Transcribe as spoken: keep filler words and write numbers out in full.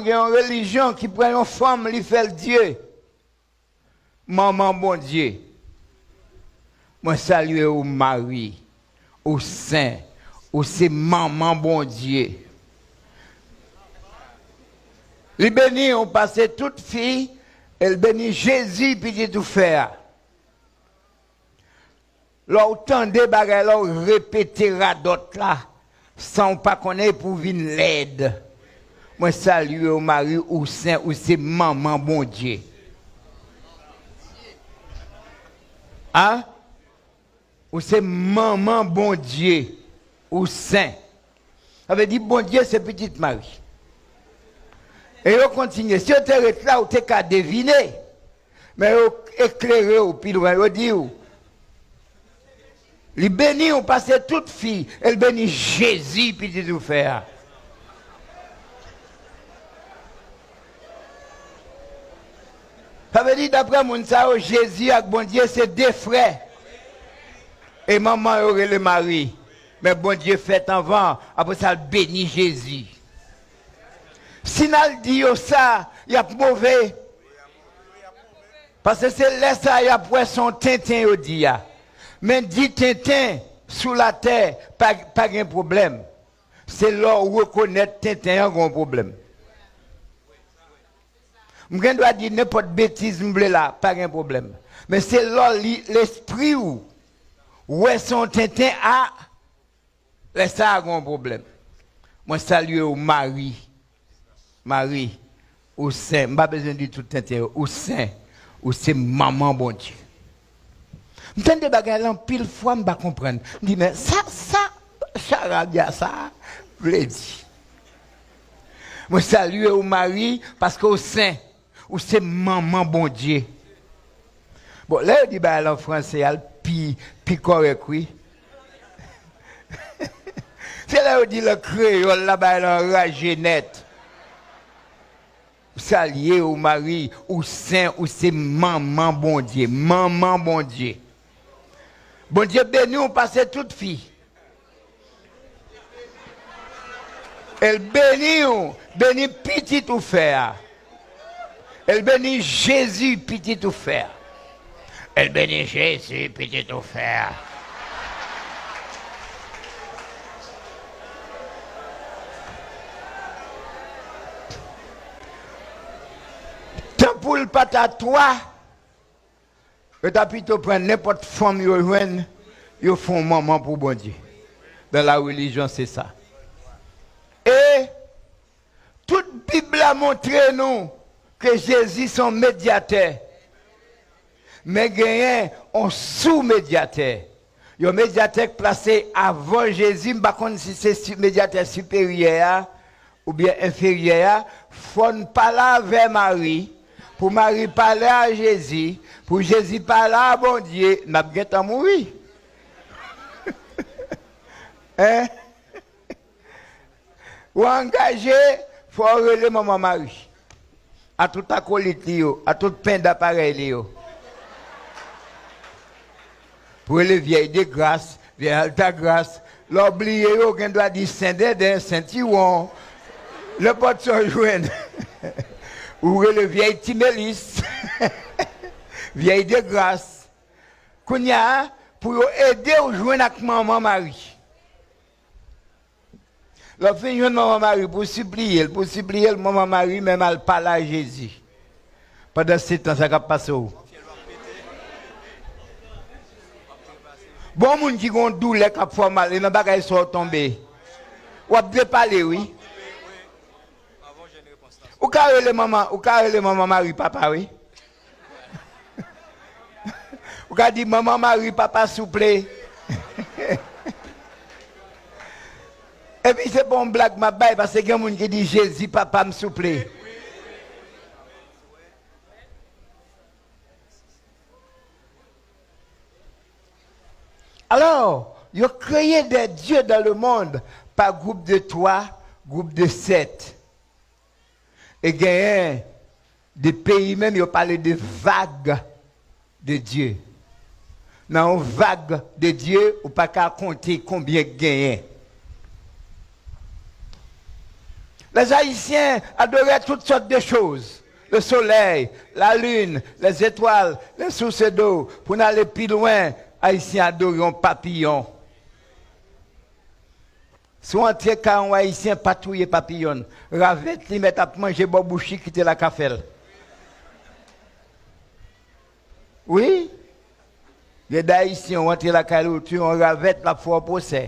Gen yon relijyon ki pran yon fanm, li fè l Dye. Manman Bondye. Mwen salye w, Mari. Ou sen. Ou se manman Bondye. Li beni w pase tout fi, e l beni Jezi, pitit ou fè a. Lè w tande bagay la, w repete radòt la, san w pa konnen, epi w vin lèd. Mwen salye w, Mari, ou sen, ou se manman Bondye. A? Ou se manman Bondye, ou sen. Sa vle di Bondye se pitit Mari. E yo kontinye. Si yo te ret la, ou te ka devine. Men yo eklere w pi lwen. Yo di w, li beni w pase tout fi, e l beni Jezi, pitit ou fè a. Sa vle di, daprè moun sa yo, Jezi ak Bondye se de frè. E manman yo rele Mari. Men Bondye fèt anvan, apre sa, l beni Jezi. Si n al di yo sa, y ap move. Paske se lè sa a y ap wè se yon tenten yo di a. Men di tenten sou latè, pa, pa gen pwoblèm. Se lè w rekonèt tenten an gen yon pwoblèm. M gen dwa di nenpòt betiz m vle la, pa gen pwoblèm. Men se lè li, lespri w wè se yon tenten, a, lè sa a gen yon pwoblèm. Mwen salye w, Mari. Mari, ou sen. M pa bezwen di tout tenten yo. Ou sen. Ou se manman Bondye. M tande bagay la anpil fwa, m pa konprann. M di, men sa, sa, charabya sa vle di. Mwen salye w, Mari, paske w sen. Ou se manman Bondye. Bon, lè yo di bagay la an franse, a l pi, pi kòrèk, wi. Se lè yo di l an kreyòl la, bagay la anraje nèt. Salye w, Mari, ou sen, ou se manman Bondye, manman Bondye. Bondye beni w pase tout fi. El beni w, beni pitit ou fè a. El beni Jezi, pitit ou fè a. El beni Jezi, pitit ou fè a. Tan pou l pa ta twa, yo ta pito pran nenpòt fanm yo jwenn, yo fè yon manman pou Bondye. Dan la relijyon, se sa. E tout Bib la montre nou ke Jezi se yon medyatè. Men genyen yon sou-medyatè. Yon medyatè k plase avan Jezi, m pa konn si se si-, medyatè siperyè a oubyen enferyè a, fò n pale avè Mari, pou Mari pale a Jezi, pou Jezi pale a Bondye, n ap gentan mouri. Hein? Ou angaje, fò w rele Manman Mari. A tout akolit li yo, a tout penda parèy li yo. Pou rele vyèy de gras, vyèy altagras. Lè w bliye yo, w gen dwa di sen denden, sen tiwon. Nenpòt sa w jwenn. Ou rele vyèy ti melis, vyèy de gras. Kounye a, pou yo ede w jwenn ak Manman Mari. Lè w fin jwenn Manman Mari pou w sipliye l, pou w sipliye l, Manman Mari menm al pale a Jezi. Pandansetan, sa k ap pase w? Bon, moun ki gon doulè k ap fè w mal, e nan bagay sa w tonbe. W ap depale, wi. Ou ka rele manman, ou ka rele Manman Mari papa, wi. Ou ka di, "Manman Mari, papa, souple." Epi se pa yon blag m ap bay, paske gen moun ki di, "Jezi, papa m, souple." Alò, yo kreye des dieux dans le monde pa gwoup de twa, gwoup de sèt. E genyen de peyi menm, yo pale de vag de dye. Nan yon vag de dye, ou pa ka konte konbyen k genyen. Les Haïtiens adoraient toutes sortes de choses. Le soleil, la lune, les étoiles, les sources d'eau. Pou n ale pi lwen, Ayisyen adore yon papiyon. Si w antre kay yon Ayisyen, pa touye papiyon. Ravèt li mèt ap manje bò bouch li, kite l ak afè l. Wi. Gen de Ayisyen, w antre lakay li, w touye yon ravèt, l ap fè w pwosè.